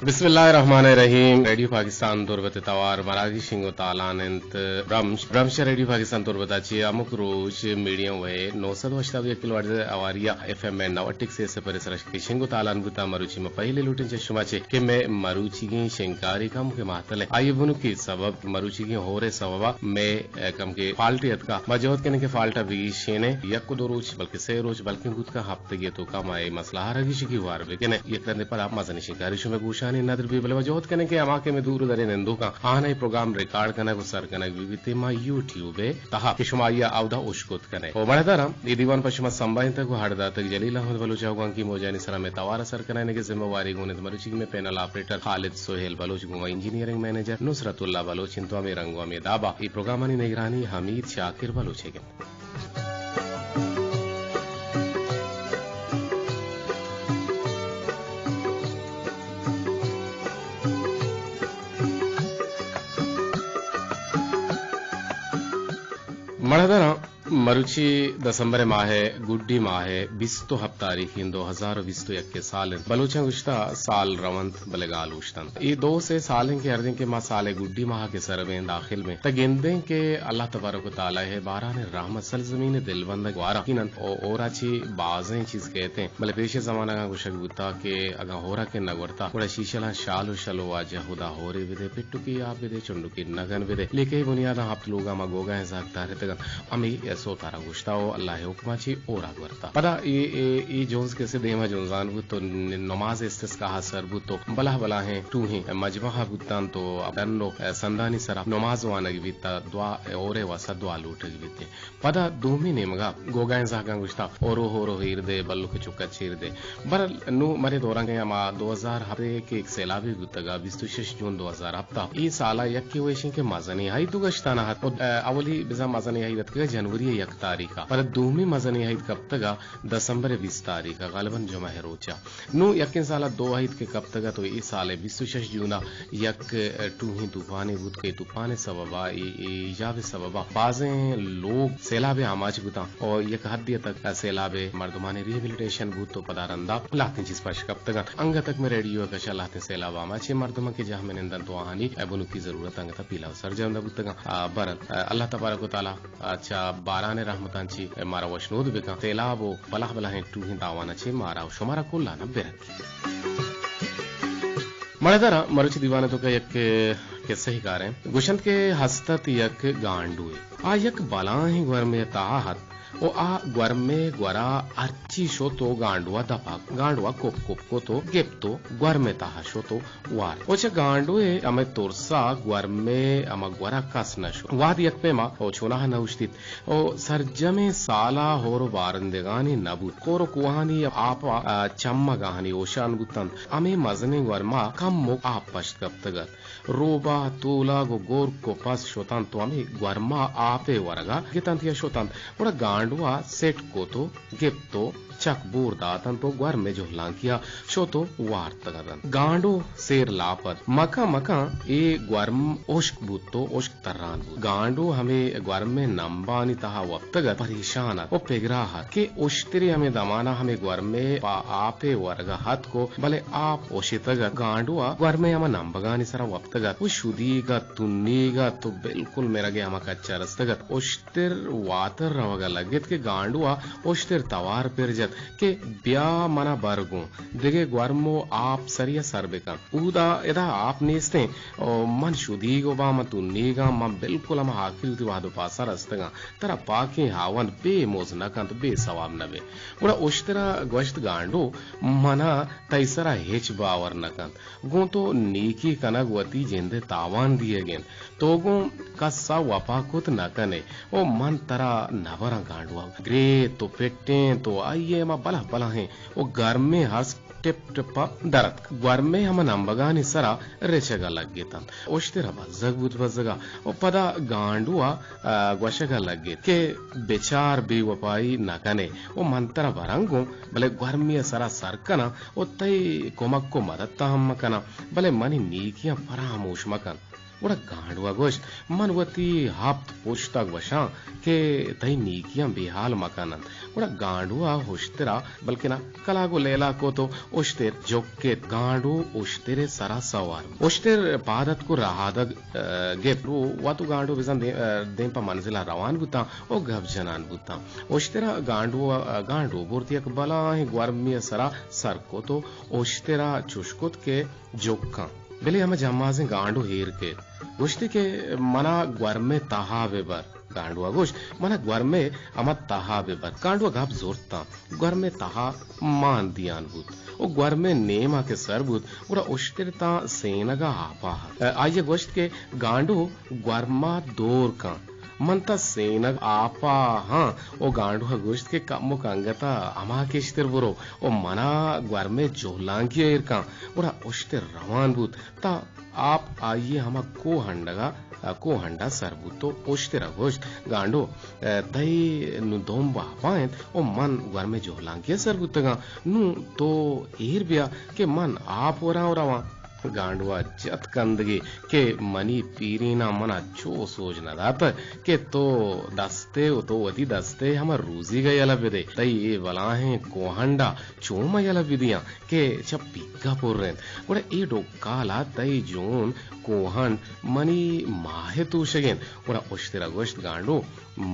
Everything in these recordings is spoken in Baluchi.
بسم اللہ الرحمن الرحیم۔ ریڈیو پاکستان تربت ءِ توار مراگش شنگ ءُ تالان انت۔ برمش، برمش ریڈیو پاکستان تربت ءَ چہ ہمک روچ میڈیم ویو نو سد ءُ ہشتاد ءُ یک کلو ہرٹز ءِ ہواری ءَ ایف ایم ءِ نود ٹک سے صفر ءِ سرا کہ شنگ ءُ تالان بوتاں۔ مروچی ما پہلے لوٹیں چہ شما چہ کہ مئے مروچیگیں شنگکاری کمکے مہتل انت۔ آئی ءِ بنکی سبب مروچیگیں ہور ءِ سبب ءَ مئے، اے، کمکے فالٹے اتکا۔ ما جہد کنیں کہ فالٹ ءَ بگیشینیں، یک ءُ دو روچ بلکہ سے روچ بلکیں بوت کن، ہپتگے ءِ توکا ما اے مسئلہ ءَ را گیشگی ہوار بکنیں۔ یک رندے پدا مزنیں شنگکاری شمئے گوشانی ندر بی، بلے ما جہد کنیں کہ ہما کہ مئے دور ءُ دریں نندوکاں آہاں اے پروگرام ریکارڈ کنگ ءُ سر کنگ بہ بیت، ما یوٹیوب ءِ تہا کہ شما آئی ءَ اودا اشکت کن ئے۔ او مڑداراں، اے دیوان پہ شما سمبھائینتگ ءُ ہڈ داتگ جلیل احمد بلوچ ءَ، گوں ہمکی موجانی سرا مئے توار ءَ سر کنائینگ ءِ ذمہ واری گون انت مروچی مئے پینل آپریٹر خالد سہیل بلوچ، گوں انجینئرنگ منیجر نصرت اللہ بلوچ انت ءُ ہمے رنگ ءُ ہمے داب ءَ اے پروگرامانی نگرانی حمید شاکر بلوچ ءَ انت۔ مڑداراں، مروچی دسمبر ءِ ماہ ءِ گڈی ماہ ءِ بیست ءُ ہپت تاریخ انت، دو ہزار ءُ بیست ءُ یک ءِ سال انت۔ بلوچاں گوشتہ سال رونت بلے گال اوشتنت۔ اے دو سے سال انت کہ ہردیں کہ ما سال ءِ گڈی ماہ ءَ کہ سر بیں، داخل بیں، تہ گندیں کہ اللہ تبارک ءُ تعالیٰ ءِ باران ءِ رحمت سرزمین ءِ دلبندگ گوارا کن انت ءُ ہورا چہ بازیں چیز کیت انت۔ بلے پیش ءِ زمانگاں گوشگ بوتا کہ اگاں ہورا کہ نہ گورتا، گڑا شیشلاں شال ءُ شل ءُ واجہ ہدا ہورے بدے، پٹکی آپ بدے، چنڈکی نگن بدے۔ لیکہ اے بنیاداں ہپت لوگاں ما گوگائیں زاگ تارتگ انت۔ ہمے سوت ءَ را گوشتا ءُ اللہ ءِ حکماں چہ ہورا گورتا۔ پدا اے، اے، اے جنز کسے دیما جنزان بوت ءُ ن-، نماز استسقا ءَ سر بوت ءُ بلاہ بلاہیں ٹوہیں مجمع بوتاں تو ڈن ءُ سندانی سرا نماز وانگ بیت، دعا، ہورے واسطہ دعا لوٹگ بیت۔ پدا دومی نیمگا گوگائیں زہگاں گوشتا، ہورو ہورو ہیر دے، بلوک چکا چیر دے۔ بہرحال، نوں مرے دوراں کہ ہما دو ہزار ہپت ءَ کہ یک سیلابے بوتگا، بیست ءُ شش جون دو ہزار ہپت ءَ۔ اے سالا یکے ویشیں کہ مزنیں ہئید دو گشتانا ہت۔ ءُ، ا، اولی بزاں مزنیں ہئید اتکگا جنوری ءِ یک تاریخا۔ پدا دومی مزنیں ہئید کپتگا دسمبر ءِ بیست تاریخا، غالباً جمعہ ءِ روچا۔ نوں یکیں سالا دو ہئید کہ کپتگ ات ءُ اے سال ءِ بیست ءُ شش جون ءَ یک، ا، ٹوہیں توپانے بوت کہ اے توپان ءِ سبب ءَ، اے، اے ایجاب ءِ سبب ءَ بازیں لوگ سیلاب ءِ آماچ بوتاں ءُ یک حدے تک سیلاب ءِ مردمانی ریہیبلیٹیشن بوت ءُ پدا رندا لہتیں چیز پش کپتگ انت۔ انگت ءَ مئے ریڈیو ءِ کش ءَ لہتیں سیلاب ءِ آماچیں مردماں کہ جاہ منندنت ءُ آہانی بنکی ضرورت انگت ءَ پیلہ ءُ سرجم نہ بوتگ انت۔ آ، بہرحال، آ، اللہ تبارک و تعالیٰ چہ باران ءِ رحمتاں چہ مارا وشنود بکن، سیلاب ءُ بلاہ بلاہیں ٹوہیں تاواناں چہ مارا ءُ شمارا کلاناں برکّی۔ مڑداراں، مروچی دیوان ءِ توکا یک کسہ ئے کاریں۔ گوشنت کہ ہست ات یک گانڈوے۔ آ یک بلاہیں گورمے ءِ تہا ات ءُ آ گورمے ءِ گورا ہرچی شت ءُ گانڈو ءَ دپ ءَ، گانڈو ءَ کپ کپ کت ءُ گپت ءُ گورمے ءِ تہا شت ءُ وارت۔ ءُ چہ گانڈو ءِ ہمے ترس ءَ گورمے ءِ ہما گور ءَ کس نہ شت۔ وہد یک پیما ءُ چوناہا نہ اوشتیت ءُ سرجمیں سال ءَ ہور ءُ بارندگانی نہ بوت۔ کور ءُ کوہانی آپ ءَ چمگاہانی اوشان بوتنت۔ ہمے مزنیں گورما کموک آپ پشت کپتگ ات۔ روباہ، تولگ ءُ گرک ءُ پس شتنت ءُ ہمے گورما آپ ءِ ورگا گتنت یا شتنت۔ گڑا گانڈو ءَ سٹ کت ءُ گپت ءُ چک بور داتنت ءُ گورمے جہلانکی ءَ شت ءُ وارتگ اتنت۔ گانڈو سیر لاپ ات۔ مکن مکن اے گورم ہشک بوت ءُ ہشک تران بوت۔ گانڈو ہمے گورمے نمبانی تہا وپتگ ات، پریشان ات ءُ پگرا ات کہ اشترے ہمے دمان ءَ ہمے گورمے پہ آپ ءِ ورگ ءَ اتک ءُ بلے آپ ہشتگ ات۔ گانڈو ءَ گورمے ہما نمبگانی سرا وپتگ ات ءُ شدیگ ات، تنیگ ات ءُ بلکل مرگ ءِ ہما کچ ءَ رستگ ات۔ اشتر واتر روگ ءَ لگت کہ گانڈو ءَ اشتر توار پر جت کہ بیا من ءَ بر گوں، دگہ گورم ءُ آپ سری ءَ سر بکن۔ اودا ادا آپ نیستیں ءُ من شدیگ ءُ باں، من تنیگاں، من بلکل ہما ہاکری وتی وہد ءُ پاسا رستگاں۔ ترا پاکیں ہاوند بے مز نہ کنت، بے ثواب نہ بے۔ گڑا اشتر ءَ گوشت، گانڈو، من ءَ تئی سرا ہچ باور نہ کنت۔ گوں تو نیکی کنگ وتی جند ءِ تاوان دیگ انت۔ تو گوں کس ءَ وپا کت نہ کن ئے ءُ من ترا نہ براں۔ گانڈو ءَ گریت ءُ پٹینت ءُ آئی ءِ ہما بلاہ بلاہیں ءُ گرمیں ہسک ٹپ ٹپ ءَ در اتک۔ گورمے ہما نمبگانی سرا رچگ ءَ لگتنت۔ اشتر ءَ بزگ بوت بزگ ءَ ءُ پدا گانڈو ءَ، آ، گوشگ ءَ لگت کہ بچار، بے وپائی نہ کن ئے ءُ من ترا براں گوں، بلے گورمے ءِ سرا سر کناں ءُ تئی کمک ءُ مدت ءَ ہم مہ کناں، بلے منی نیکیاں فراموش مہ کن۔ گڑا گانڈو ءَ گوشت، من وتی ہپت پشت ءَ گوشاں کہ تئی نیکیاں بے ہال مہ کن انت۔ گڑا گانڈو ءَ اشتر ءَ بلکنا کلاگ ءُ لیلا کت ءُ اشتر جک ات۔ گانڈو اشتر ءِ سرا سوار بوت۔ اشتر پاد اتک ءُ رہادگ، ءَ، گپت ءُ وت ءُ گانڈو بزاں دیم، ءَ، دیم پہ منزل ءَ روان بوتاں ءُ گپ جنان بوتاں۔ اشتر ءَ گانڈو ءَ، گانڈو برت یک بلاہیں گورمے ءِ سرا سر کت ءُ اشتر ءَ چش کت کہ جک کن۔ بلے ہما جمازیں گانڈو ایر کیت۔ گوشتی کہ منا گورمے تہا بہ بر۔ گانڈو ءَ گوشت، منا گورمے ہما تہا بہ بر۔ گانڈو ءَ گپ زرتاں۔ گورمے تہا مان دیان بوت ءُ گورمے نیما کہ سر بوت، گڑا اشتر تاں سینگ ءَ آپا ات۔ آئی ءَ گوشت کہ گانڈو، گورما دور کن، من تاں سینگ آپا آں۔ ءُ گانڈو ءَ گوشت کہ کمک انگت ءَ ہما کشتر برو ءُ منا گورمے جہلانکی ءَ ایر کن۔ گڑا اشتر روان بوت تاں آپ آئی ءِ ہما کوہنڈگ ءَ، کوہنڈ ءَ سر بوت ءُ اشتر ءَ گوشت، گانڈو، تئی نوں دمب آپا انت ءُ من گورمے جہلانکی ءَ سر بوتگاں، نوں تو ایر بیا کہ من آپ وراں ءُ رواں۔ گانڈو ءَ جت کندگے کہ منی پیریناں منا چو سوج نہ داتگ کہ تو دستے ءُ تو وتی دستے ہما روزیگ ءَ یلہ بدے۔ تئی اے بلاہیں کوہنڈ ءَ چون ما یلہ بدیاں کہ چہ پیگا پر انت۔ گڑا اے ڈکال ءَ تئی جون کوہنڈ منی ماہ ءِ توشگ انت۔ گڑا اشتر ءَ گوشت، گانڈو،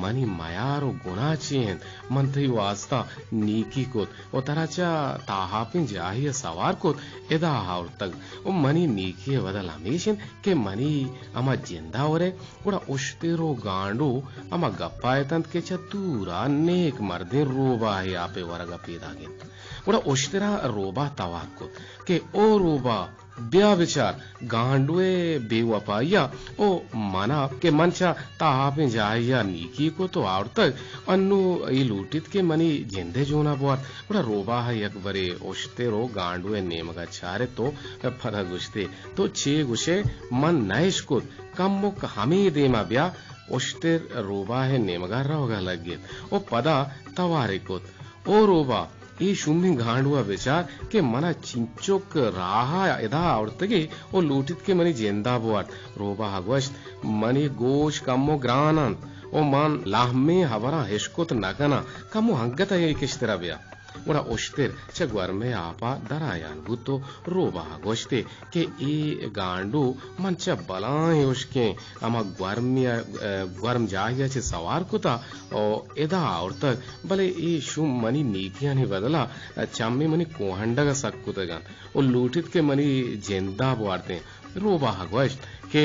منی میار ءُ گناہ چے انت؟ من تئی واستا نیکی کت ءُ ترا چہ تاہاپیں جاہے ءَ سوار کت، ادا آورتگ ءُ منی نیکی ءِ بدل ہمیش انت کہ منی ہما جند ءَ ورئے۔ گڑا اشتر ءُ گانڈو ہما گپ ءَ اتنت کہ چہ دور ءَ نیک مردیں روباہے آپ ءِ ورگ ءَ پیداگ انت۔ گڑا اشتر ءَ روباہ توار کت کہ او روباہ، بیا بچار، گانڈو ءِ بے وپائی ءَ ءُ من ءَ کہ من چہ تاہاپیں جاہے ءَ نیکی کت ءُ آورتگ، انوں اے لوٹیت کہ منی جند ءِ جون ءَ بوارت۔ گڑا روباہ ءَ یک برے اشتر ءُ گانڈو ءِ نیمگ ءَ چارت ءُ پدا گوشت ئے، تو چے گوش ئے؟ من نہ اشکت، کمک ہمے دیم ءَ بیا۔ اشتر روباہ ءِ نیمگ ءَ روگ ءَ لگت ءُ پدا توارے کت، او روباہ، اے شومیں گانڈو ءَ بچار کہ من ءَ چینچک راہ ءَ ادا آورتگ ئے ءُ لوٹیت کہ منی جند ءَ بوارت۔ روباہ ءَ گوشت، منی گوش کمو گران انت ءُ من لہمیں ہبراں اشکت نہ کناں، کمو انگت ءَ اے کشتر ءَ بیا۔ گڑا اشتر چہ گورمے ءِ آپ ءَ درآیان بوت ءُ روباہ ءَ گوشت ئے کہ اے گانڈو من چہ بلاہیں ہشکیں ہما گورمے ءَ، گورم جاہے ءَ چہ سوار کت ءُ ادا آورتگ، بلے اے شوم منی نیکیانی بدل ءَ چمے منی کوہنڈگ ءَ سک کتگ انت ءُ لوٹیت کہ منی جند ءَ بوارتیں۔ روباہ ءَ گوشت کہ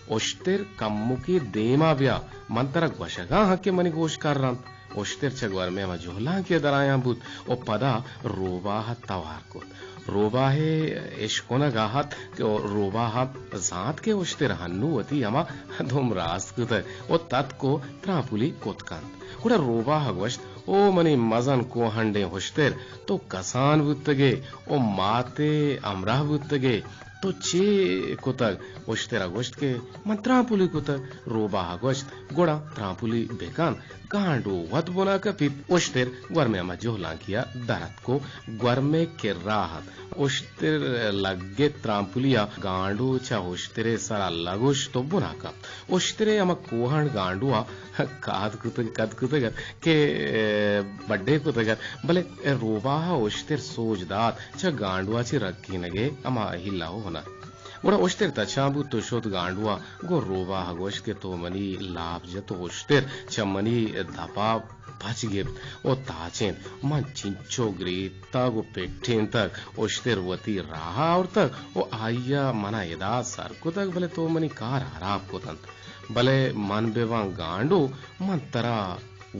اشتر، کمکے دیم ءَ بیا، من ترا گوشگ ءَ آں کہ منی گوش کر انت۔ اشتر چہ گورمے ءِ ہما جہلانکی ءَ درآیان بوت ءُ پدا روباہ ءَ توار کت۔ روباہ ءِ اشکنگ ءَ ات کہ روباہ ءَ زانت کہ اشتر ہنوں وتی ہما دم راست کتگ ءُ تتک ءُ ترامپولی کت کنت۔ گڑا روباہ ءَ گوشت، او منی مزن کوہنڈیں اشتر، تو کسان بوتگ ئے ءُ مات ءِ ہمراہ بوتگ ئے، تو چے کتگ؟ اشتر ءَ گوشت کہ من ترامپولی کتگ۔ روباہ ءَ گوشت، گڑا ترامپولی بکن۔ گانڈو وت بن ءَ کپیت۔ اشتر گورمے ءِ ہما جہلانکی ءَ در اتک ءُ گورمے ءِ کرا ات۔ اشتر لگت ترامپولی ءَ، گانڈو چہ اشتر ءِ سر ءَ لگوشت ءُ بن ءَ کپت۔ اشتر ءِ ہما کوہنڈ گانڈو ءَ کاد کتگ، کد کتگ ات کہ بڈے کتگ ات، بلے روباہ ءَ اشتر سوج دات چہ گانڈو ءَ چہ رکینگ ءِ ہما ہیلہ ءُ ہنر۔ گڑا اشتر تچان بوت ءُ شت گانڈو ءَ گوں روباہ ءَ گوشت کہ تو منی لاپ جت ءُ اشتر چہ منی دپ ءَ پچ گپت ءُ تاچینت۔ من چنچو گریتگ ءُ پٹینتگ، اشتر وتی راہ ءَ آورتگ ءُ آئی ءَ من ءَ ادا سر کتگ، بلے تو منی کار ہراب کت انت۔ بلے من بہ باں گانڈو، من ترا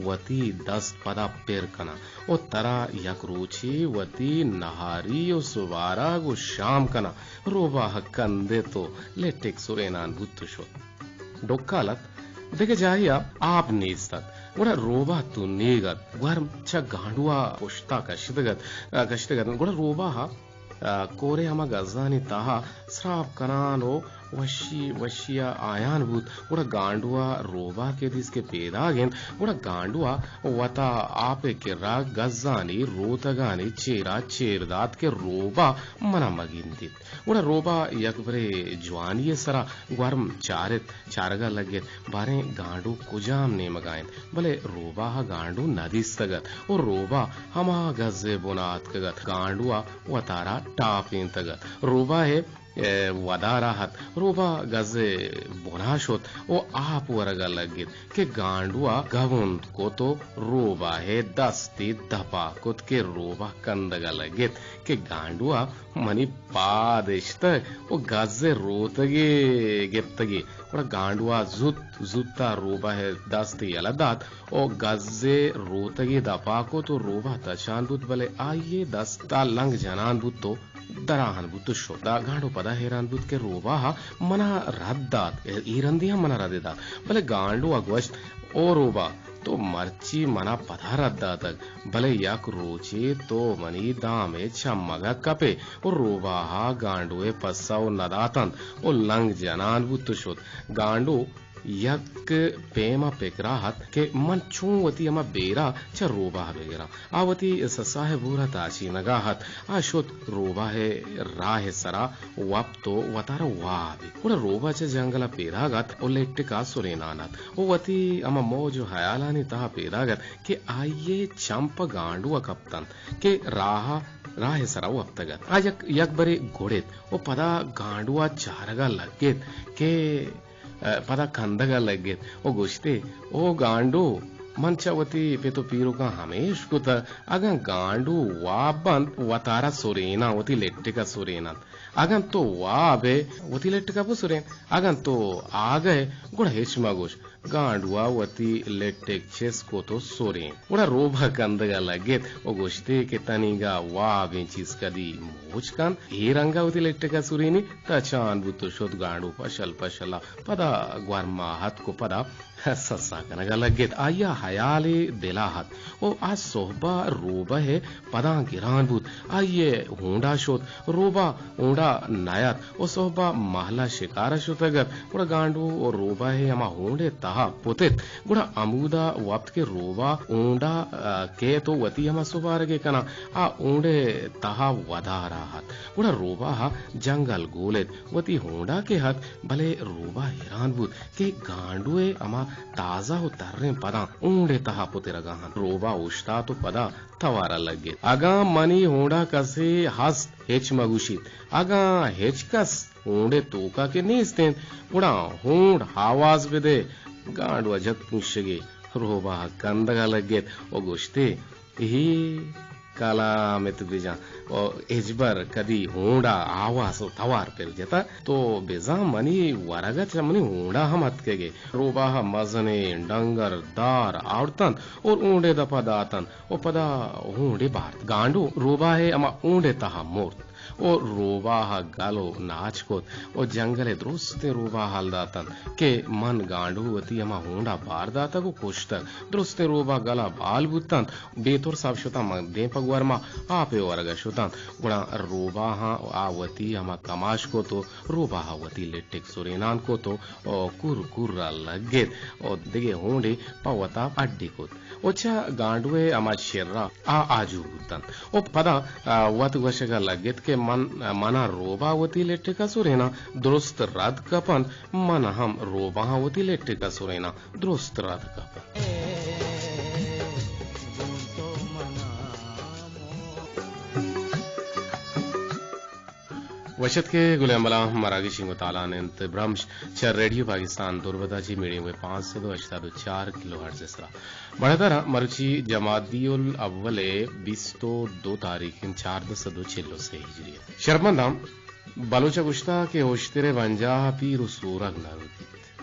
وتی دست پدا پر کناں ءُ ترا یک روچے وتی نہاری ءُ سبارگ ءُ شام کناں۔ روباہ کندت ءُ لٹکس ءُ اینان بوت ءُ شت۔ ڈکال ات، دگہ جاہے ءَ آپ نیست ات، گڑا روباہ تنیگ ات، گورم چہ گانڈو ءَ پشت ءَ کشتگ ات، کشتگ ات۔ گڑا روباہ ءَ کورے ہما گزانی تہا سراپ کنان ءُ وشی وشی ءَ آیان بوت۔ گڑا گانڈو ءَ روباہ کہ دیست کہ پیداگ اِنت، گڑا گانڈو ءَ وت ءَ آپ ءِ کرا گزانی روتگانی چیر ءَ چیر دات کہ روباہ من ءَ مہ گندیت۔ گڑا روباہ یک برے جوانی ءِ سرا گورم چارت، چارگ ءَ لگت، باریں گانڈو کجام نیمگ ءَ اِنت، بلے روباہ ءَ گانڈو نہ دیستگ اَت ءُ روباہ ہما گز ءِ بن ءَ اتکگ اَت، گانڈو ءَ وتارا ٹاپینتگ اَت۔ روباہ ءِ، اے، ودار ءَ اَت، روباہ گز ءِ بن ءَ شت ءُ آپ ورگ ءَ لگت کہ گانڈو ءَ گبند کت ءُ روباہ ءِ دستے دپ ءَ کت کہ روباہ کندگ ءَ لگت کہ گانڈو ءَ منی پاد اشتگ ءُ گز ءِ روتگے گپتگے۔ گڑا گانڈو ءَ زوت زوت ءَ روباہ ءِ دست یلہ دات ءُ گز ءِ روتگے دپ ءَ کت ءُ روباہ تچان بوت، بلے آئی ءِ دست ءَ لنگ جنان بوت ءُ دراہان بوت ءُ شت۔ گانڈو پدا حیران بوت کہ روباہ ءَ من ءَ رد دات، اے رندی ہم من ءَ رد دات، بلے گانڈو ءَ گوشت، او روباہ! تو مرچی من ءَ پدا رد داتگ، بلے یک روچے تو منی دام ءِ چمگ ءَ کپ ئے۔ ءُ روباہ ءَ گانڈو ءِ پسو نہ داتنت ءُ لنگ جنان بوت ءُ شت۔ گانڈو یک پیم ءَ پکر ءَ اَت کہ من چون وتی ہما بیر ءَ چہ روباہ ءَ بگراں۔ آ وتی سسا ءِ بور ءَ تاچینگ ءَ اَت۔ آ شت روباہ ءِ راہ ءِ سرا وپت ءُ وتارا واب ات۔ گڑا روباہ چہ جنگل ءَ پیداگ اَت ءُ لٹک ءَ سرینان اَت ءُ وتی ہما موج ءُ ہیالانی تہا پیداگ اَت کہ آئی ءِ چم پہ گانڈو ءَ کپتنت کہ راہ ءَ، راہ ءِ سرا وپتگ اَت۔ آ یک، یک برے گڑت ءُ پدا گانڈو ءَ چارگ ءَ لگت کہ، ءَ، پدا کندگ ءَ لگت ءُ گوشت ئے، او گانڈو! من چہ وتی پت ءُ پیرکاں ہمے اشکتگ، اگاں گانڈو واب بنت، وتارا سریناں، وتی لٹک ءَ سریناں۔ اگاں تو واب ئے، وتی لٹک ءَ بسرین، اگاں تو آگہ ئے، گڑا ہچ مہ گوش۔ گانڈو ءَ وتی لٹک چست کت ءُ سرینت۔ گڑا روباہ کندگ ءَ لگت ءُ گوشت ئے کہ تنیگا وابیں چیز کدی موچ کنت، اے رنگ ءَ وتی لٹک ءَ سرینی۔ تچان بوت ءُ شت۔ گانڈو پشل پشل ءَ پدا گورم ءَ اتک ءُ پدا سسا کنگ ءَ لگت۔ آئی ءَ ہیالے دل ءَ اَت ءُ آ سہب ءَ روباہ ءِ پداں گران بوت۔ آئی ءِ ہونڈا شت، روباہ ہونڈا نیات ءُ سہب ءَ مہل ءَ شکار ءَ شتگ اَت۔ گڑا گانڈو ءُ روباہ ءِ ہما ہونڈ ءِ تہا پتت۔ گڑا ہمودا وپت کہ روباہ ہونڈا، ءَ، کیت ءُ وتی ہما سبارگ ءَ کناں۔ آ ہونڈ ءِ تہا ودار ءَ اَت۔ گڑا روباہ ءَ جنگل گول ات۔ وتی ہونڈا کہ اَت، بلے روباہ حیران بوت کہ گانڈو ءِ ہما تازہ ءُ تریں پداں ہونڈ ءِ تہا پترگ ءَ اَنت۔ روباہ اوشتات ءُ پدا توار ءَ لگت۔ اگاں منی ہونڈا کسے ہست، ہچ مہ گوشیت۔ اگاں ہچ کس ہونڈ ءِ توکا کہ نیست اِنت، گڑا ہونڈ آواز بدئے۔ گانڈو ءَ جت پونشگے۔ روباہ کندگ ءَ لگت ءُ گوشت ئے، اے کلامت بجن ءُ ہچبر کدی ہونڈا آواز ءُ توار پر جتہ، تو بزاں منی ورگ ءَ چہ منی ہونڈا ہم اتکگ ئے۔ روباہ ءَ مزنیں ڈنگر دار آورتنت ءُ ہونڈ ءِ دپ ءَ داتنت ءُ پدا ہونڈ ئے بارت۔ گانڈو روباہ ءِ ہما ہونڈ ءِ تہا مرت۔ ءُ روباہ ءَ گل ءُ ناچ کت ءُ جنگل ءِ درستیں روباہ ءَ ہال داتنت کہ من گانڈو وتی ہما ہونڈ ءَ بار داتگ ءُ کشتگ۔ درستیں روباہ گل ءَ بال بوتنت، بے ترس ءَ شتاں من دیم پہ گورما آپ ءِ ورگ ءَ شتنت۔ گڑا روباہاں آ وتی ہما کماش کت ءُ روباہ ءَ وتی لٹک سرینان کت ءُ کور کور ءَ لگت ءُ دگہ ہونڈے پہ وتا اڈی کت۔ ءُ چہ گانڈو ءِ ہما شر ءَ آ آجو بوتنت ءُ پدا، آ، وت گوشگ ءَ لگت کہ من، من ءَ روباہ وتی لٹک ءَ سریناں، درست رد کپنت، من ہم روباہاں وتی لٹک ءَ سریناں، درست رد کپنت۔ وش اتک ئے گلیں ہمبلاں، مراگش اینگو تالان اِنت برمش چہ ریڈیو پاکستان دربت ءَ چہ میڈیم ویو پانچ سد ءُ ہشتاد ءُ چار کلو ہرٹز ءِ سرا۔ بڑاداراں، مروچی جمادی الاول ءِ بیست ءُ دو تاریخ اِنت، چاردہ سد ءُ چل ءُ سے ہجری ءَ۔ شرپمنداں، بلوچ ءَ گوشتہ کہ اشتر ءِ بنجاہ ءَ پیر ءُ سورگ نہ بیت۔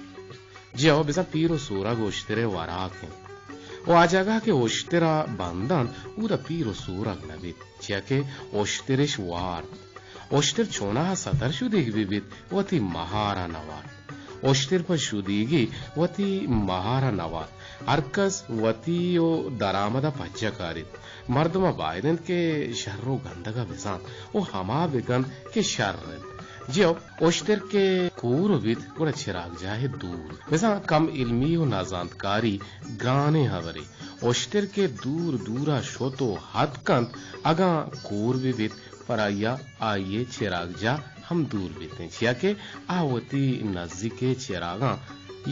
جی ہو، بزاں پیر ءُ سورگ اشتر ءِ وراک اِنت۔ ءُ آ جاگہ کہ اشتر ءَ بند اَنت، اودا پیر ءُ سورگ نہ بیت۔ چیا کہ اشترش وارت۔ اشتر چوناہا ستر شدیگ بہ بیت، وتی مہارا نہ وارت۔ اشتر پہ شدیگی وتی مہارا نہ وارت۔ ہرکس وتی ءُ درآمدا پجہ کاریت۔ مردما باید اِنت کہ شر ءُ گندگا بزانت ءُ ہما بکنت کہ شر اِنت۔ جی ہو، اشتر کہ کور بیت، گڑا چراگ جاہ دور۔ بزاں کم علمی و نازانتکاری گرانیں ہبرے۔ اشتر کہ دور دورا شت و ہد کنت، اگاں کور بہ بیت، پر آئیا آئی ء چراگ جاہ ہم دور بیتیں، چیا کہ آ وتی نزیک ء چراگاں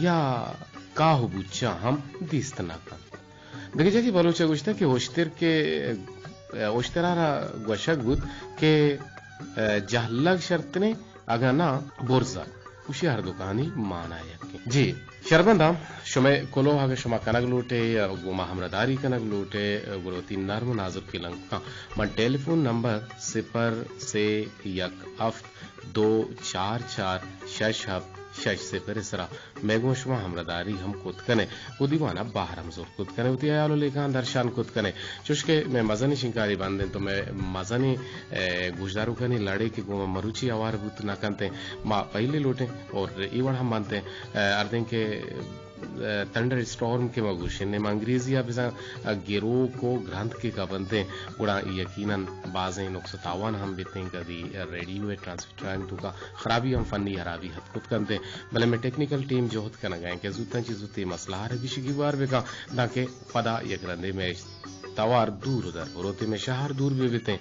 یا کاہ و بوچاں ہم دیست نہ کنت۔ دگہ جاگے بلوچ ء گوشتگ کہ اشتر کہ، اشترا را گوشگ بوت کہ جہلگ شرتنے، اگاں ناں برزا۔ گوشی ہر دکانی مانا یکیں۔ جی، شربنداں، شمئے کلوہ اگہ شما کنگ لوٹے یا گوں ما ہمراہداری کنگ لوٹے، گڑا وتی نرم و نازرکیں لنکاں من ٹیلیفون نمبر صفر سے یک ہفت دو چار چار شش ہفت شش صفر ء سرا مئے گوں شما ہمراہداری ہم کت کنے، گوں دیوان ء بہر ہم زور کت کنے، وتی ہیال و لیکہاں درشان کت کنے۔ چوش کہ مئے مزنیں شنگکاری بند انت و مئے مزنیں، اے، گوشداروکانی لڑے کہ گوں ما مروچی ہوار بوت نہ کنت، ما پہلی لوٹیں اور اے وڑ ہم بنت، اے، ہردیں کہ تھنڈر اسٹارم کہ ما گوشیں، ما انگریزی ء بزاں گروک و گرند کہ کبنتیں، گڑا یقیناً بازیں نقص و تاوان ہم بیتیں، کدی ریڈیو ء ٹرانسمیٹرانی توکا خرابی ہم فنی ہرابی ہت کت کنتیں، بلے مئے ٹیکنیکل ٹیم جہد کنگا ایں کہ زوتاں چہ زوت اے مسئلہ ء را گیش گیوار بکن، دانکہ پدا یک رندے مئے توار دور در بروت، مئے شہر دور بہ بیتیں۔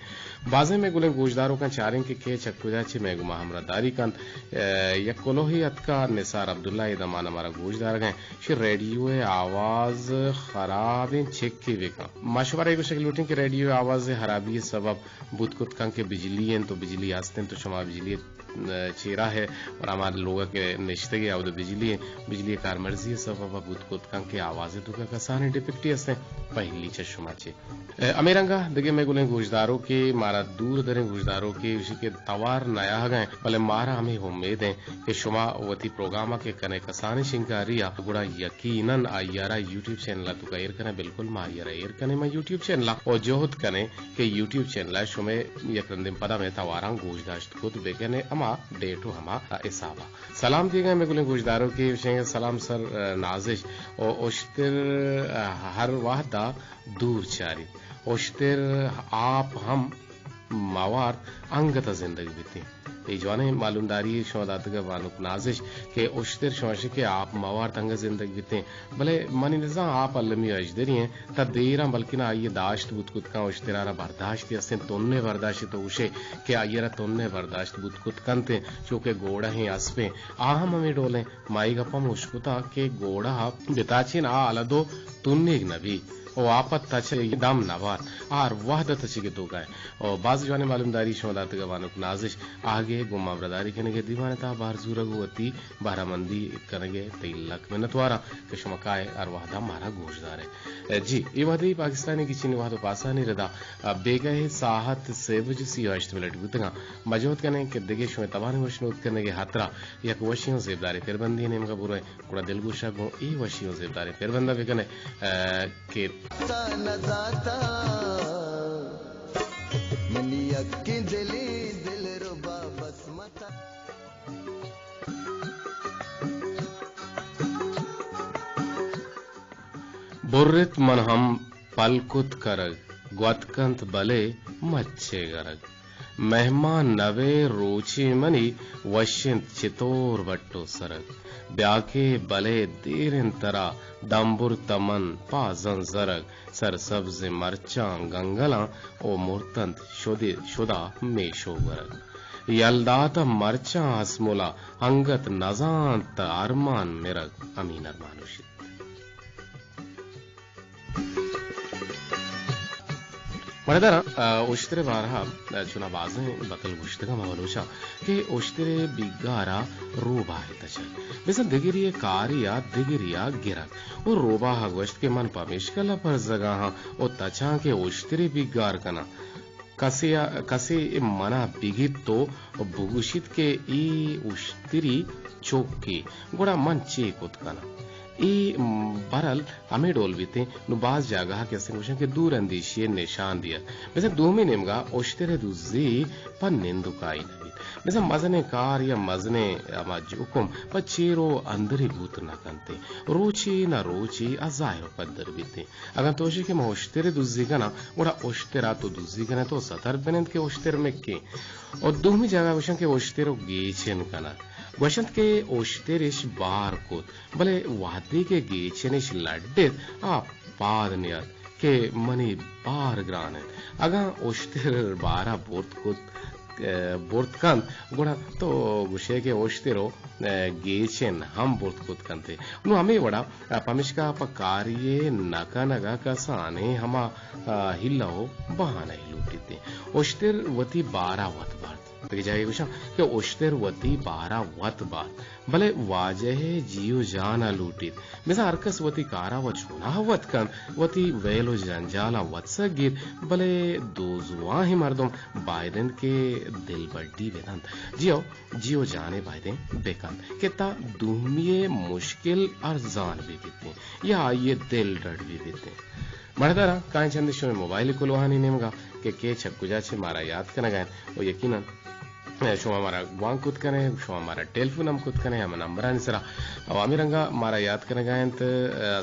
بازیں مئے گلیں گوشداروکاں چاریں کہ کئے چہ کجا چہ مئے گوما ہمراہداری کنت۔ اے، یک کلوہے اتکا نثار عبداللہ اے دمان ء مارا گوشدارگا انت۔ شی ریڈیو ء آواز خرابیں، چیکے بکن۔ ما شمارا اے گوشگ لوٹیں کہ ریڈیو ء آواز ء خرابی ء سبب بوت کت کن کہ بجلی انت و بجلی ہست انت و شما بجلی چیرا ہے، اور ہما لوگا کہ نشتگے، اود بجلی، بجلی کارمرزی سبب بوت کت کن کہ آواز توکا کسانیں ڈیفیکٹے ہستیں، پہلی چہ شما چے۔ اے، ہمے رنگا دگہ مئے گلیں گوشداروکے، مارا دور دریں گوشداروکے، اشی کہ توار نیاہگا ہیں، بلے مارا ہمے امید ہیں کہ شما وتی پروگراما کہ کنے کسانیں شنگکاری آ، گڑا یقیناً آئی آرا یوٹیوب چینل توکا ایر کنے، بالکل ما آئی آرا ایر کنے، ما یوٹیوب چینل او جہد کنے کہ یوٹیوب چینل ء شمئے یک رندیں پدا مئے تواراں گوش داشت کت بہ کن ئے، ہما ڈیٹ و ہما حساب ء۔ سلام دیگا مئے گلیں گوشداروکے، اشیں سلام سر نازش و اشتر ہر وہد ء دور چاریت۔ اشتر آپ ہم موارت انگت ء زندگ بیتیں۔ اے جوانیں معلومداری شما داتگ ء بانک نازش کہ اشتر شما شے کہ آپ موارت انگت زندگ بیتیں۔ بلے منی نزاں آپ المی ء اژدری انت، تاں دیراں بلکنا آئی ء داشت بوت کت کن، اشترا را برداشتے است انت، تنے برداشت تو گوشے کہ آئی ء را تنے برداشت بوت کت کنت انت، چو کہ گوڑہیں اسپیں، آ ہم ہمے ڈولیں۔ ما اے گپ ہم اشکتا کہ گوڑہ بتاچین آ الدو تنیگ نبی۔ او آپ ء تچگ دم نہ بات، آ ہر وہد ء تچگ ء توکا انت۔ او باز جوانیں معلومداری شما داتگ ء بانک نازش آہگے گوں ما ہمراہداری کنگ ء دیوان ء تہا بہر زورگ ء وتی بہرامندی کنگ ء تئی لک منتواراں کہ شما کائے ہر وہد ء مارا گوش دارے۔ جی، اے وہدی پاکستانی گچینی وہد و پاسانی ردا بیگہ ساعت سے بج سی و ہشت منٹ بوتگاں۔ ما جہد کنیں کہ دگہ شمئے تبانی وشنود کنگ ء ہاترا یک وشیں و زیبداریں پربندی ء نیمگا برویں۔ گڑا دلگوشا گوں اے وشی و زیبداریں پربندا بکنے، اے، کہ برت من ہم پل کت کرگ، گوت کنت بلے مچے گرگ۔ مہمان نبے روچے منی، وش انت چتور بٹ و سرگ۔ بیا کہ بلے دیر انت ترا، دم برتہ من پہ زنزرگ۔ سرسبزیں مرچاں گنگلاں، او مرتنت شدے، شدا میش و گورگ۔ یل داتہ مرچاں ہسملا، انگت نزانت ارمان مرگ۔ امین ارمان وشیت۔ مڑداراں، آ، اشتر ء بارہ ء چنا بازیں بتل گوشتگ ء ما بلوچاں کہ اشتر ء بیگار ء روباہ ء تچگ، بزاں دگری ء کاری ء دگری ء گرگ۔ و روباہ ء گوشت کہ من پمیشکا لپرزگ ء آں و تچاں کہ اشتر ء بیگار کناں۔ کسے ء، کسے من ء بگیپت و بگوشیت کہ اے اشتری چکے، گڑا من چے کت کناں؟ اے، م، برل ہمے ڈول بیتیں، نوں باز جاگہ کہ استیں گوشن کہ دور اندیشی نشان دیت۔ بزاں دومی نیمگا اشتر دزی پہ نندوکائی نہ بیت۔ بزاں مزنیں کار یا مزنیں ہما حکم پہ چیر و اندری بوت نہ کنتیں۔ روچے نہ روچے آ ظاہر و پدر بیتیں۔ اگاں تو گوشے کہ من اشتر دزی کناں، گڑا اشترا تو دزی کنئے، تو ستر بنند کہ اشتر مکیں۔ و دومی جاگہ گوشن کہ اشتر و گیچن کنت۔ گوشنت کہ اشتر اش بار کت، بلے وہدے کہ گیچن اش لڈت، آ پاد نیات کہ منی بار گران انت۔ اگاں اشتر بارا برت کت، ء، برت کنت، گڑا تو گوشئے کہ اشتر و، ء، گیچن ہم برت کت کنت۔ نوں ہمے وڑا، ء، پمشکا پہ کاری نہ کنگا کسانیں ہما، ء، ہیلہ و بہانہ لوٹیت۔ اشتر وتی بارا وت بارت۔ دگہ جاگہے گوشاں کہ اشتر وتی بارا وت بارت، بلے واجہ ء جی و جان ء لوٹیت۔ بزاں ہرکس وتی کارا و چوناہا وت کنت، وتی ویل و جنجالاں وت سگیت، بلے دوزواہیں مردم باید انت کہ دلبڈی بہ دنت۔ جی ہو، جی و جانے باید انت بہ کنت کہ تا دومی ء مشکل ارزان بہ بیتیں یا آئی ء دل ڈڈ بہ بیتیں۔ مڑداراں کائیں چندے شمئے موبائل کلوہانی نیمگا کہ کے چہ کجا چہ مارا یات کنگا انت و یقیناً شما مارا گوانک کت کنئے، شما مارا ٹیلیفون ہم کت کنئے ہما نمبرانی سرا۔ و ہمے رنگا مارا یات کنگا انت،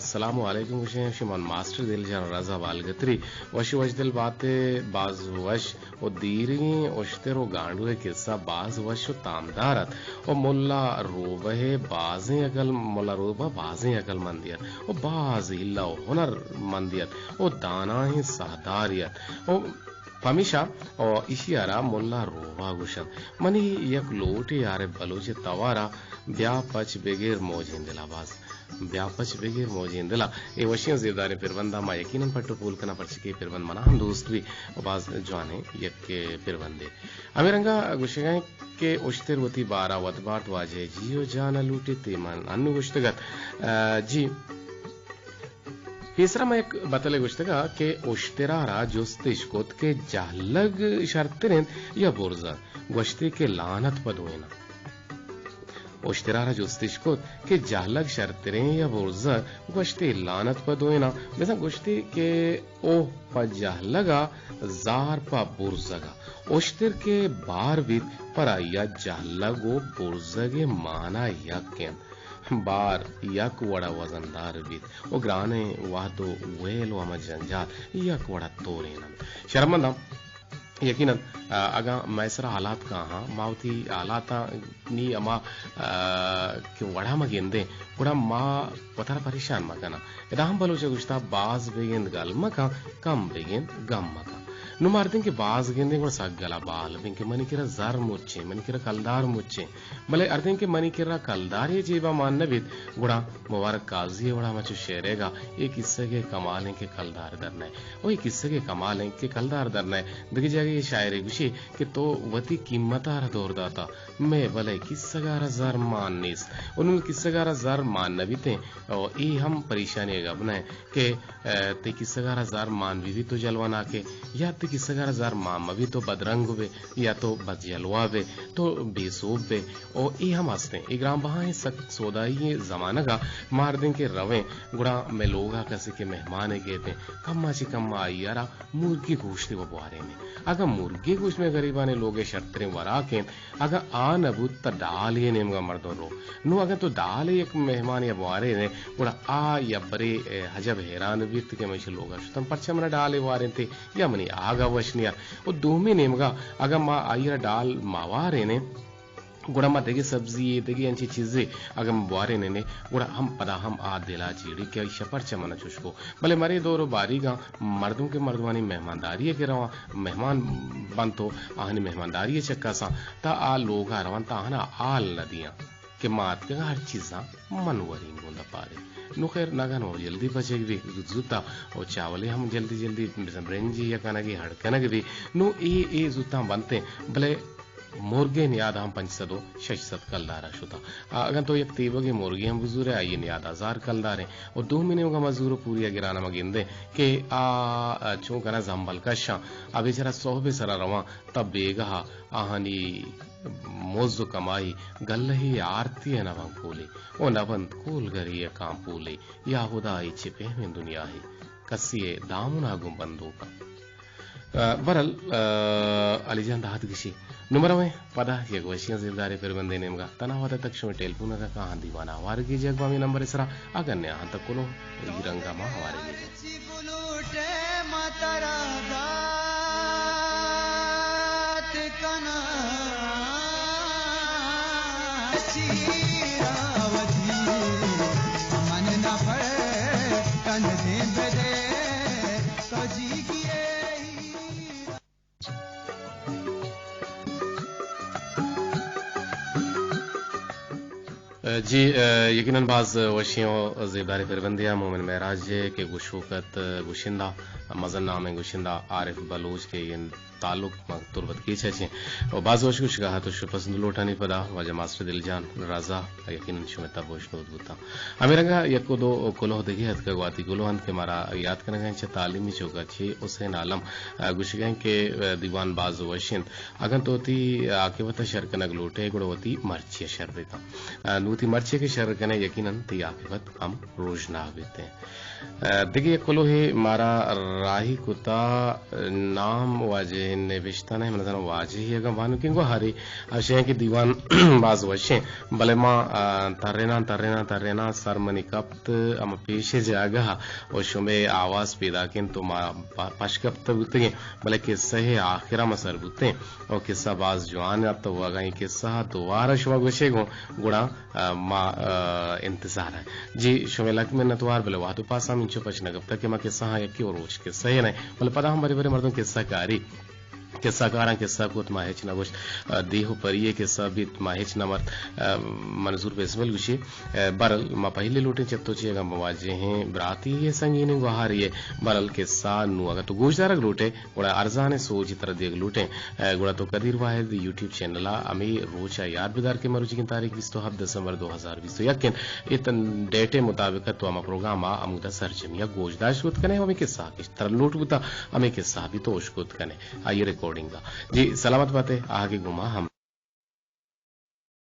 السلام علیکم گوشیں، شما ماسٹر دل جان رضا بالگتری، وش وش دل باتے، باز وش و دیریں اشتر و گانڈوئے قصہ باز وش و تامدار ات و ملا روبہ بازیں عقل، ملا روبہ بازیں عقل مندی ات و باز ہیلہ و ہنر مندی ات و دانائیں ساہداری ات و پمیشا و ایشی ء را ملا روبہ گوشنت۔ منی یک لوٹے عارف بلوچ ء توار ء بیا پچ بگر موجیں دل ء باز۔ بیا پچ بگر موجیں دل ء۔ اے وشیں زیبداریں پربنداں ما یقیناً پٹ و پول کناں، پرچہ کہ اے پربند منا ہم دوست بی و باز جوانیں یک پربندے۔ ہمے رنگا گوشگا ایں کہ اشتر وتی بارا وت بارت، واجہ جی و جان ء لوٹیت، اے من انو گوشتگ ات۔ آ، جی۔ پیسرا ما یک بتلے گوشتگا کہ اشترا را جستش کت کہ جہلگ شرتر انت یا برزگ؟ گوشتی کہ لعنت پہ دوئیناں۔ اشترا را جستش کت کہ جہلگ شرتریں یا برزگ؟ گوشتی لعنت پہ دوئیناں۔ بزاں گوشتی کہ اوہ پہ جہلگا، زار پہ برزگا۔ اشتر کہ بار بیت، پر آئیا جہلگ و برزگ مانا یک انت۔ بار یک وڑا وزندار بیت و گرانیں وہد و ویل و ہما جنجال یک وڑا تورین انت۔ شرمنداں یقیناً، آ، اگاں مئے سرا حالات کاہاں، ما وتی حالاتاں نی ہما، آ، کہ وڑا ما گندیں، گڑا ما وتارا پریشان مکناں۔ ادا ہم بلوچ ء گوشتا، باز بگند گل مکن، کم بگند گم مکن۔ نوں مردین کہ باز گندیں گڑا سک گلا بال بیں کہ منی کرا زر مچیں، منی کرا کلدار مچیں۔ بلے ہردیں کہ منی کرا کلدارے جیبا مان نہ بیت، گڑا مبارک قاضی ء وڑا ہما چو شعرے گا، اے کسگ ء کمال انت کہ کلدار در نئے۔ او اے کسگ ء کمال انت کہ کلدار در نئے۔ دگہ جاگہے اے شاعرے گوشی کہ تو وتی قیمت ء را دور داتا، مئے بلے کسگ ء را زر مان نیست۔ و نوں کسگ ء را زر مان نہ بیتیں، او اے ہم پریشانی ء گپ نہ انت کہ، ء، تئی کسگ ء را زر مان بہ بیت تو جلوہ ناکے، یا تئی کسگ ء را زر مان مہ بیت تو بدرنگ بے، یا تو بد جلوہ بے، تو بے سوب بے۔ او اے ہم ہستیں، اے گران بہائیں سک سودائی ئیں زمانگ ء ما ہردیں کہ رویں، گڑا مئے لوگ ء کسے کہ مہمانے کیتیں، کما چہ کما آئی ء را مرگی گوشتے و بوارینیں۔ اگاں مرگی گوشت مئے گریبانی لوگ ء شرتریں وراک انت، اگاں آ نہ بوت، تہ ڈالے ء نیمگا مردم رو۔ نوں اگاں تو ڈالے یک مہمانے ء بوارینئے، گڑا آ یبرے، اے، عجب حیران بیت کہ من ایشی لوگا شتم، پرچا منا ڈالے وارینتے یا منی آگا وش نیات۔ و دومی نیمگا اگاں ما آئی را ڈال ما وارینیں، گڑا ما دگہ سبزی، دگہ انچیں چیزے اگاں بوارینیں، گڑا ہم پدا ہم آ دلا جیڑی کہ ایشا پرچا منا چوش کو۔ بلے مرے دور و باریگاں مردم کہ مردمانی مہمانداری ء کہ رواں، مہمان بنت و آہانی مہمانداری ء چکاساں، تا آ لوگا رواں، تا آہانا حال نہ دیاں کہ ما اتکگاں ہر چیزاں من وریں گوں دپارے۔ نوں خیر، نگن و جلدی پچگ بی، زوت زوتا و چاولے ہم جلدی جلدی بزاں برنجے یا کنگے ہڑ کنگ بی۔ نوں اے، اے زوتاں بنتیں، بلے مرگے نیاد ہم پنچ سد و شش سد کلدار ء شتا۔ آ، اگن تو یک تیوگے مرگے ہم بزورے، آئی نیاد ہزار کلداریں۔ و دومی نیمگا ما زور و پوری ء گران ہم گندیں کہ آ، آ، چون کنا زمبل کشاں، آ بیچارہ صحب سرا رواں، تب بیگہ آہانی مز و کمائی گلہی آرتی ء نہ بنت کولے، و نہ بنت کولگری ء کامپولے، یا ہدائے چے پہمیں دنیاہے، کسی ء دامنا گوں بندوکاں۔ آ، برل، آ، علی جان داد گشی۔ نوں مرویں پدا یک وشیاں زیبدارے پربندے نیمگا۔ تنا وہدا تک شمے ٹیلیفون اگا کاہاں دیوانا ہوارگی جگ بامی نمبر سرا، اگن نے آہاں تک کلو ای رنگا ما ہوارگی جگ۔ جی، یقیناً باز وشیں و زیبداریں پربندے ء مومن معراج ء کہ گوشوک ات، گوشندہ مزن نامیں گوشندہ عارف بلوچ کہ اے تعلق ما تربت کیچ ء چیں و باز وش گوشگا ات و شپسند لوٹانی پدا واجہ ماسٹر دل جان رضا یقیناً شمے تب و شنود بوتاں۔ ہمے رنگا یک و دو کلوہ دگہ اتکگ، گواتی کلوہ انت کہ مارا یات کنگا انت چہ تعلیمی چوکا چہ حسین عالم، آ، گوشگا انت کہ، آ، دیوان باز وش انت۔ اگن تو وتی عاقبت ء شر کنگ لوٹے، گڑا وتی مرچی ء شر بکن۔ آ، نوں وتی مرچی ء کہ شر کنے، یقیناً تئی عاقبت ہم روژناہ بیت انت۔ آ، دگہ یک کلوہے مارا راہی کتا، نام واجہ نبشتہ نہ، من زاناں واجہ ہی اگاں بانکیں گوہارے، اشیں کہ دیوان باز وشیں، بلے ما، آ، تریناں، تریناں، تریناں، سر منی کپت ہم پیش جاگہ و شمے آواز پیداک انت و ما پ-، پش کپتہ بوتگیں، بلے قصہ آخرا ما سر بوتیں و قصہ باز جوان ات و اگاں اے قصہ دوبارہ شما گوشے گوں گڑا آ، ما، آ، انتظار ء۔ جی، شمئے لک منتوار، بلے وہد و پاس ہم انچو پچ نہ کپتگ کہ ما قصہ ہاں یکے و روچ قصہ ء نہ، بلے پدا ہم برے برے مردم قصہ کاری، قصہ کاراں قصہ کت، ما ہچ نہ گوشت۔ آ، دیہ و پری ء قصہ بیت، ما ہچ نہ مرت۔ آ، منظور بسمل گوشی، آ، برل ما پہلی لوٹیں چتو چی اگاں مواجہ ہیں، براتی ء سنگینیں گوہاری ء، برل قصہ نوں اگاں تو گوشدارگ لوٹے، گڑا ارزانیں سوجے ترا دیگ لوٹیں، ء، گڑا تو قدیر واحد یوٹیوب چینل ء ہمے روچ ء یات بدار کہ مروچیگیں تاریخ بیست و ہفت دسمبر دو ہزار بیست و یک انت۔ اے تن ڈیٹ ء مطابق تو ہما پروگرام ء ہمودا سرجمی ء گوشداشت کت کنے و ہمے قصہ کہ ترا لوٹ بوتا، ہمے قصہ بھی تو اشکت کنے آئی ریکارڈنگ ء۔ جی سلامت باتے، آہگے گوما ہم